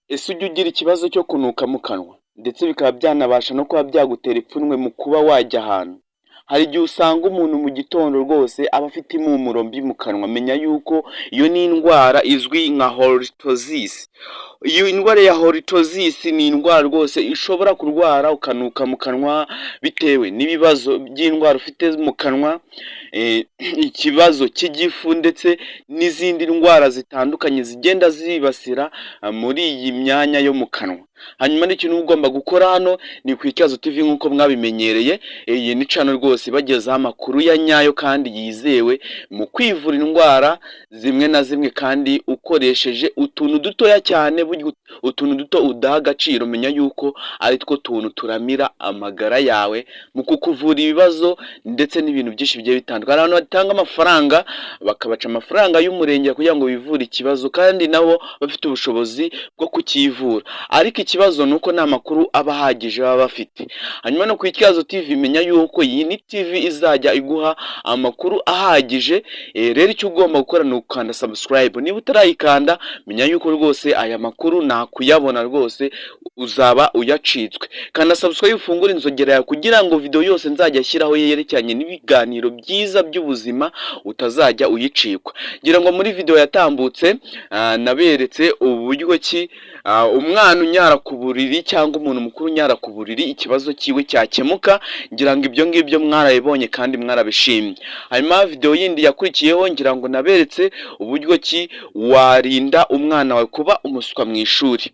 Ese ujya ugira ikibazo cyo kunuka mu kanwa, ndetse bikaba byanabasha no kuba byagutera ipfunwe mu kuba wajya ahantu? Hari igihe usanga umuntu mu gitondo rwose aba afite impumuro mbi mu kanwa. Menya yuko iyo ni indwara izwi nka halitosis. Iyo ndwara ya halitosis ni indwara rwose ishobora kurwara ukanuka mu kanwa bitewe n'ibibazo by'indwara ufite mu kanwa, ikibazo cy'igifu ndetse n'izindi ndwara zitandukanye zigenda zibasira muri iyi myanya yo mu kanwa. Hanyuma n'ikintu uba ugomba gukora, hano ni ku Ityazo TV nk'uko mwabimenyereye. Iyi ni channel rwose ibagezaho amakuru ya nyayo kandi yizewe mu kwivura indwara zimwe na zimwe kandi ukoresheje utuntu dutoya cyane. Burya utuntu duto udaha agaciro, menya yuko ari two tuntu turamira amagara yawe mu kukuvura ibibazo ndetse n'ibintu byinshi bigiye bitandukanye. Hari abantu batanga amafaranga, bakabaca amafaranga y'umurenge kugira ngo bivure ikibazo kandi nabo bafite ubushobozi bwo kukivura, ariko ikibazo ni uko nta makuru aba ahagije baba bafite. Hanyuma no ku Ityazo TV, menya yuko iyi ni TV izajya iguha amakuru ahagije. Rero icyo ugomba gukora ni ukanda subscribe. Niba utarayikanda, menya yuko rwose aya makuru nakuyabona rwose uzaba uyacitswe. Kanda subscribe, ufungure inzogera yawe kugira ngo video yose nzajya ashyiraho yerekeranye n'ibiganiro byiza by'ubuzima utazajya uyicikwa. Ngira ngo muri video yatambutse naberetse uburyo ki umwana unyara ku buriri cyangwa umuntu mukuru unyara ku buriri ikibazo cyiwe cyakemuka. Ngira ngo ibyo ngibyo mwarabibonye kandi mwarabishimye. Hanyuma video yindi yakurikiyeho, ngira ngo naberetse uburyo ki warinda umwana wawe kuba umuswa mu ishuri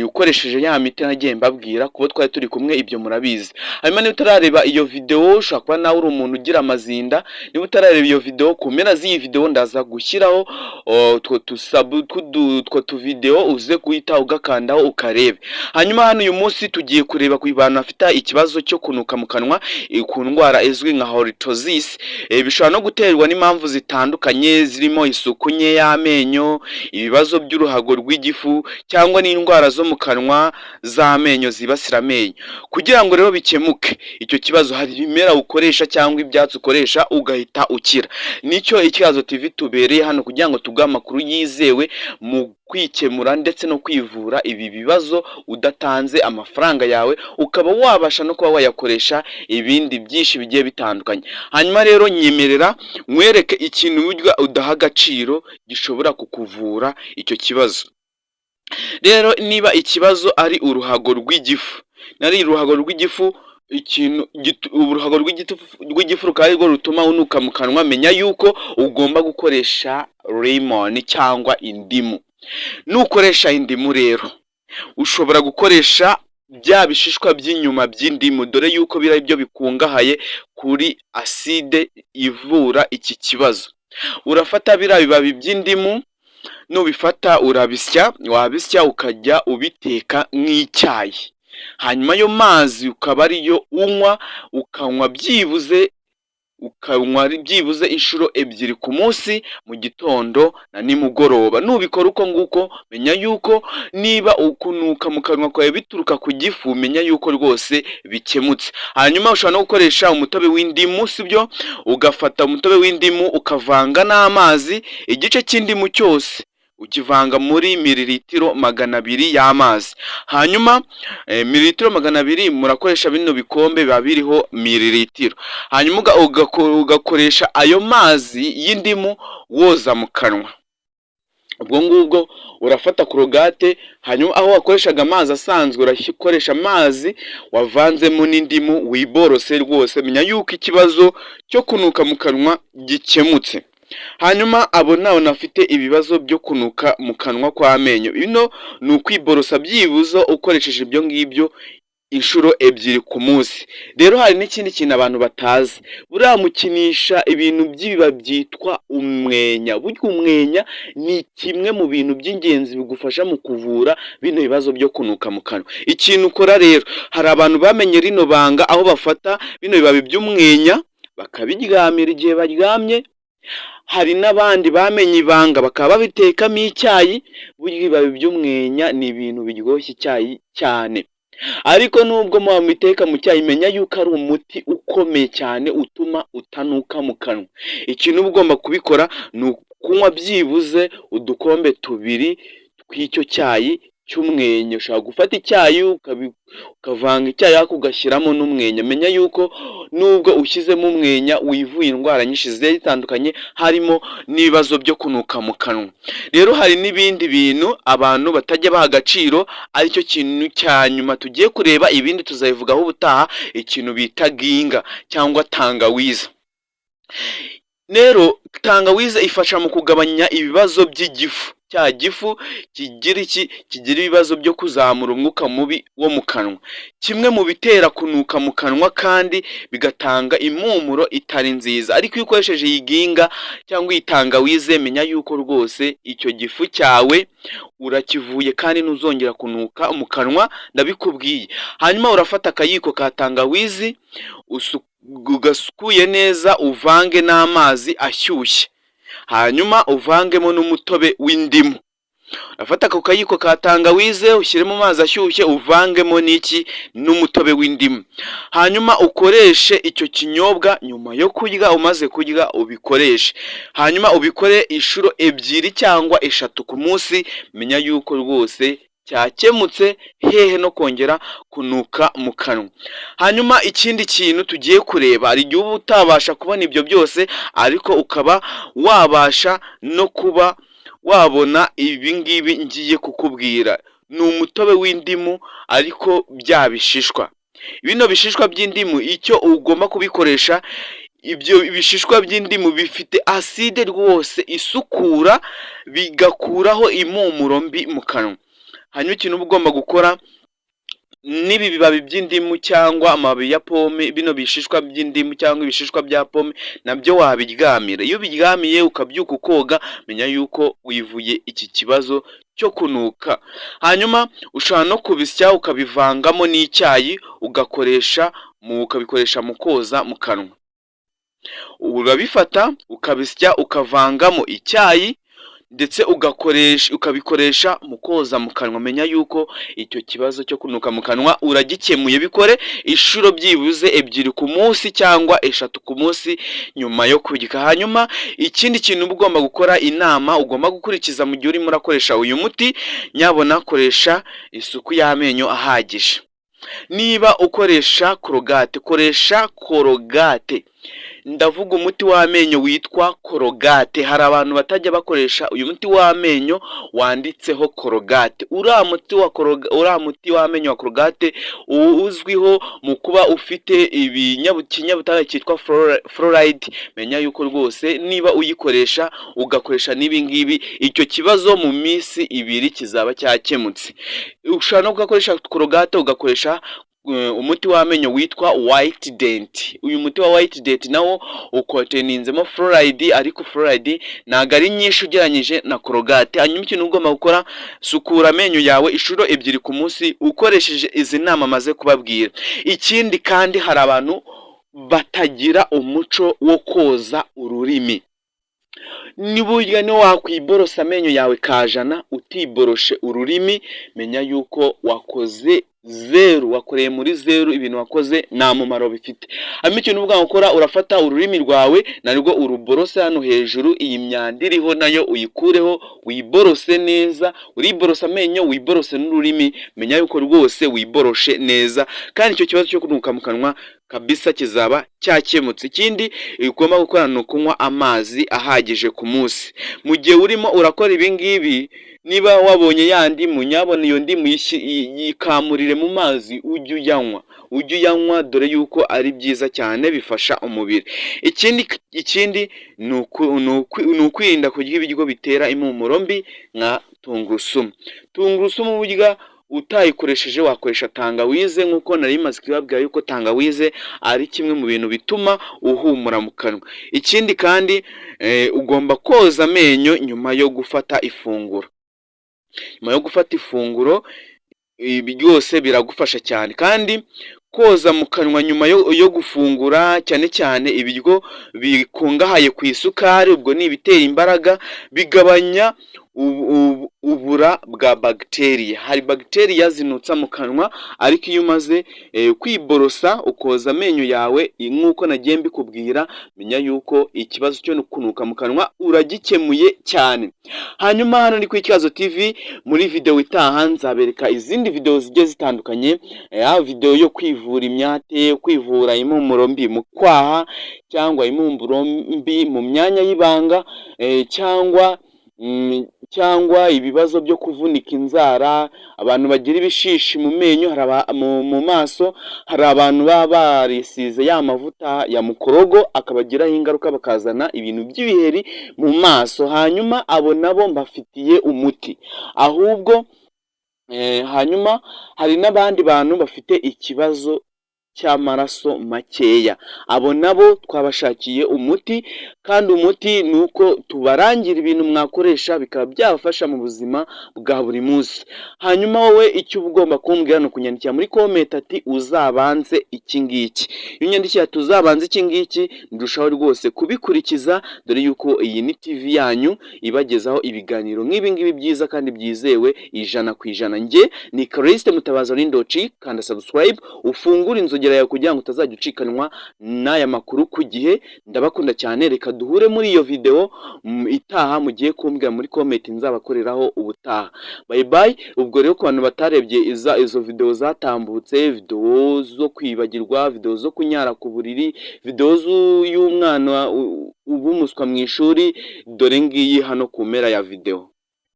ukoresheje ya miti nagiye mbabwira. Kuba twari turi kumwe, ibyo murabizi. Hanyuma niba utarareba iyo video, ushobora kuba nawe uri umuntu ugira amazinda. Niba utarareba iyo video, ku mpera z'iyi video ndaza gushyiraho utwo tusabu utwo tuvideo, uze guhita ugakandaho ukarebe. Hanyuma hano uyu munsi tugiye kureba ku bantu bafite ikibazo cyo kunuka mu kanwa, ku ndwara izwi nka halitosis. Bishobora no guterwa n'impamvu zitandukanye zirimo isuku nke y'amenyo, ibibazo by'uruhago rw'igifu cyangwa n'indwara zo mu kanwa z'amenyo zibasira amenyo. Kugira ngo rero bikemuke icyo kibazo, hari ibimera ukoresha cyangwa ibyatsi ukoresha ugahita ukira. Nicyo Ikibazo TV tubereye hano, kugira ngo tuguhe amakuru yizewe mu kwikemura ndetse no kwivura ibi bibazo udatanze amafaranga yawe, ukaba wabasha no kuba wayakoresha ibindi byinshi bigiye bitandukanye. Hanyuma rero nyemerera nkwereke ikintu burya udaha agaciro gishobora kukuvura icyo kibazo. Rero niba ikibazo ari uruhago rw'igifu, nari uruhago rw'igifu, ikintu uruhago rw'igifu rukaba arirwo rutuma unuka mu kanwa, menya yuko ugomba gukoresha lemon cyangwa indimu. Nukoresha indimu rero, ushobora gukoresha bya bishishwa by'inyuma by'indimu, dore yuko biriya byo bikungahaye kuri acide ivura iki kibazo. Urafata biriya bibabi by'indimu, nubifata urabisya, wabisya ukajya ubiteka nk'icyayi, hanyuma ayo mazi ukaba ariyo unywa, ukanywa byibuze inshuro 2 ku munsi, mu gitondo na nimugoroba. Nubikora uko nguko, menya yuko niba ukunuka mu kanwa kwawe bituruka ku gifu, menya yuko rwose bikemutse. Hanyuma ushobora no gukoresha umutobe w'indimu, sibyo? Ugafata umutobe w'indimu ukavanga n'amazi, igice cy'indimu cyose ukivanga muri mililitiro 200 y'amazi. Hanyuma mililitiro 200, murakoresha bino bikombe biba biriho mililitiro. Hanyuma ugakoresha ayo mazi y'indimu woza mu kanwa. Ubwo ngubwo urafata Colgate, hanyuma aho wakoreshaga amazi asanzwe urakoresha amazi wavanzemo n'indimu, wiborose rwose. Menya yuko ikibazo cyo kunuka mu kanwa gikemutse. Hanyuma abo nabo bafite ibibazo byo kunuka mu kanwa kw'amenyo, bino ni ukwiborosa byibuze ukoresheje ibyo ngibyo inshuro 2 ku munsi. Rero hari n'ikindi kintu abantu batazi: buriya mukinisha ibintu by'ibibabi byitwa umwenya. Burya umwenya ni kimwe mu bintu by'ingenzi bigufasha mu kuvura bino bibazo byo kunuka mu kanwa. Ikintu ukora rero, hari abantu bamenye rino banga, aho bafata bino bibabi by'umwenya bakabiryamira igihe baryamye. Hari n'abandi bamenye ibanga bakaba babitekamo icyayi. Burya ibibabi by'umwenya ni ibintu biryoshya icyayi cyane, ariko nubwo mubiteka mu cyayi, menya yuko ari umuti ukomeye cyane utuma utanuka mu kanwa. Ikintu uba ugomba kubikora ni ukunywa byibuze udukombe tubiri tw'icyo cyayi. cy'umwenya. Ushobora gufata icyayi ukavanga icyayi ariko ugashyiramo n'umwenya. Menya yuko nubwo ushyizemo umwenya wivuye indwara nyinshi zigiye zitandukanye, harimo n'ibibazo byo kunuka mu kanwa. Rero hari n'ibindi bintu abantu batajya baha agaciro, aricyo kintu cya nyuma tugiye kureba, ibindi tuzabivugaho ubutaha, ikintu bita ginger cyangwa tangawiza. Rero tangawiza ifasha mu kugabanya ibibazo by'igifu, cya gifu kigira iki? Kigira ibibazo byo kuzamura umwuka mubi wo mu kanwa, kimwe mu bitera kunuka mu kanwa kandi bigatanga impumuro itari nziza. Ariko iyo ukoresheje iyi ginger cyangwa iyi tangawize, menya yuko rwose icyo gifu cyawe urakivuye kandi ntuzongera kunuka mu kanwa, ndabikubwiye. Hanyuma urafata akayiko ka tangawizi gasukuye neza, uvange n'amazi ashyushye, hanyuma uvangemo n'umutobe w'indimu. Urafata ako kayiko ka tangawize, ushyire mu mazi ashyushye, uvangemo n'iki? N'umutobe w'indimu. Hanyuma ukoreshe icyo kinyobwa nyuma yo kurya, umaze kurya ubikoreshe. Hanyuma ubikore inshuro 2 cyangwa 3 ku munsi, menya yuko rwose cyakemutse, hehe no kongera kunuka mu kanwa. Hanyuma ikindi kintu tugiye kureba, hari igihe uba utabasha kubona ibyo byose, ariko ukaba wabasha no kuba wabona ibi ngibi ngiye kukubwira. Ni umutobe w'indimu ariko bya bishishwa. Bino bishishwa by'indimu, icyo ugomba kubikoresha, ibyo bishishwa by'indimu bifite acide rwose isukura, bigakuraho impumuro mbi mu kanwa. Hanyuma ikintu uba ugomba gukora, n'ibi bibabi by'indimu cyangwa amababi ya pome, bino bishishwa by'indimu cyangwa ibishishwa bya pome nabyo wabiryamira. Iyo ubiryamiye ukabyuka ukoga, menya yuko wivuye iki kibazo cyo kunuka. Hanyuma ushobora no kubisya ukabivangamo n'icyayi, ugakoresha mu ukabikoresha mu koza mu kanwa. Urabifata ukabisya, ukavangamo icyayi, ndetse ugakoresha ukabikoresha mu koza mu kanwa. Menya yuko icyo kibazo cyo kunuka mu kanwa uragikemuye. Bikore inshuro byibuze 2 ku munsi cyangwa 3 ku munsi nyuma yo kurya. Hanyuma ikindi kintu uba ugomba gukora, inama ugomba gukurikiza mu gihe urimo urakoresha uyu muti, nyabona koresha isuku y'amenyo ahagije. Niba ukoresha Colgate, koresha Colgate. Ndavuga umuti w'amenyo witwa Colgate. Hari abantu batajya bakoresha uyu muti w'amenyo wanditseho Colgate. Uriya muti w'amenyo wa Colgate uzwiho mu kuba ufite ikinyabutabire cyitwa fluoride. Menya yuko rwose niba uyikoresha, ugakoresha n'ibi ngibi, icyo kibazo mu minsi 2 kizaba cyakemutse. Ushobora no kugakoresha Colgate, ugakoresha umuti w'amenyo witwa White Dent. Uyu muti wa White Dent nawo ucontaininzemo fluoride, ariko fluoride ntabwo ari nyinshi ugereranyije na Colgate. Hanyuma ikintu ugomba gukora, sukura amenyo yawe inshuro 2 ku munsi ukoresheje izi nama maze kubabwira. Ikindi kandi, hari abantu batagira umuco wo koza ururimi. Niburya niyo wakwiborosa amenyo yawe kajana, utiboroshe ururimi, menya yuko wakoze zeru, wakoreye muri zeru, ibintu wakoze nta mumaro bifite. Hanyuma ikintu uba gukora, urafata ururimi rwawe narwo uruborose hano hejuru, iyi myanda iriho nayo uyikureho, wiborose neza. Uriborosa amenyo, wiborose n'ururimi, menya yuko rwose wiboroshe neza, kandi icyo kibazo cyo kunuka mu kanwa kabisa kizaba cyakemutse. Ikindi ugomba gukora ni ukunywa amazi ahagije ku munsi. Mu gihe urimo urakora ibi ngibi, niba wabonye ya ndimu, nyabona iyo ndimu yikamurire mu mazi, ujye uyanywa, ujye uyanywa, dore yuko ari byiza cyane, bifasha umubiri. Ikindi ni ukwirinda kurya ibiryo bitera impumuro mbi nka tungurusumu. Tungurusumu burya utayikoresheje wakoresha tangawize, nk'uko nari maze kubibabwira yuko tangawize ari kimwe mu bintu bituma uhumura mu kanwa. Ikindi kandi, ugomba koza amenyo nyuma yo gufata ifunguro. Nyuma yo gufata ifunguro, ibi byose biragufasha cyane. Kandi koza mu kanwa nyuma yo gufungura, cyane cyane ibiryo bikungahaye ku isukari, ubwo ni ibitera imbaraga, bigabanya ubura bwa bagiteriya. Hari bagiteriya zinutsa mu kanwa, ariko iyo umaze kwiborosa, ukoza amenyo yawe nk'uko nagiye mbikubwira, menya yuko ikibazo cyo kunuka mu kanwa uragikemuye cyane. Hanyuma hano ni ku Ikibazo TV. Muri video itaha nzabereka izindi video zigiye zitandukanye, video yo kwivura imyate, kwivura impumuro mbi mu kwaha cyangwa impumuro mbi mu myanya y'ibanga, cyangwa ibibazo byo kuvunika inzara, abantu bagira ibishishi mu menyo, mu maso. Hari abantu baba barisize ya mavuta ya mukorogo akabagiraho ingaruka, bakazana ibintu by'ibiheri mu maso. Hanyuma abo nabo mbafitiye umuti ahubwo. Hanyuma hari n'abandi bantu bafite ikibazo cy'amaraso makeya, abo nabo twabashakiye umuti, kandi umuti ni uko tubarangira ibintu mwakoresha bikaba byabafasha mu buzima bwa buri munsi. Hanyuma wowe icyo uba ugomba kumbwira ni ukunyandikira muri comment ati: "Uzabanze iki ngiki." Iyo unyandikiye ati: "Uzabanze iki ngiki", ndushaho rwose kubikurikiza, dore yuko iyi ni TV yanyu ibagezaho ibiganiro nk'ibi ngibi byiza kandi byizewe 100%. Njye ni Callixte Mutabazi Rindoci. Kanda subscribe, ufungure inzogera yawe kugira ngo utazajya ucikanwa n'aya makuru ku gihe. Ndabakunda cyane. Reka duhure muri iyo video itaha mugiye kumbwira muri comment nzabakoreraho ubutaha. Bye bye. Ubwo rero ku bantu batarebye izo video zatambutse, video zo kwibagirwa, video zo kunyara ku buriri, video y'umwana uba umuswa mu ishuri, dore ngiyi hano ku mpera ya video.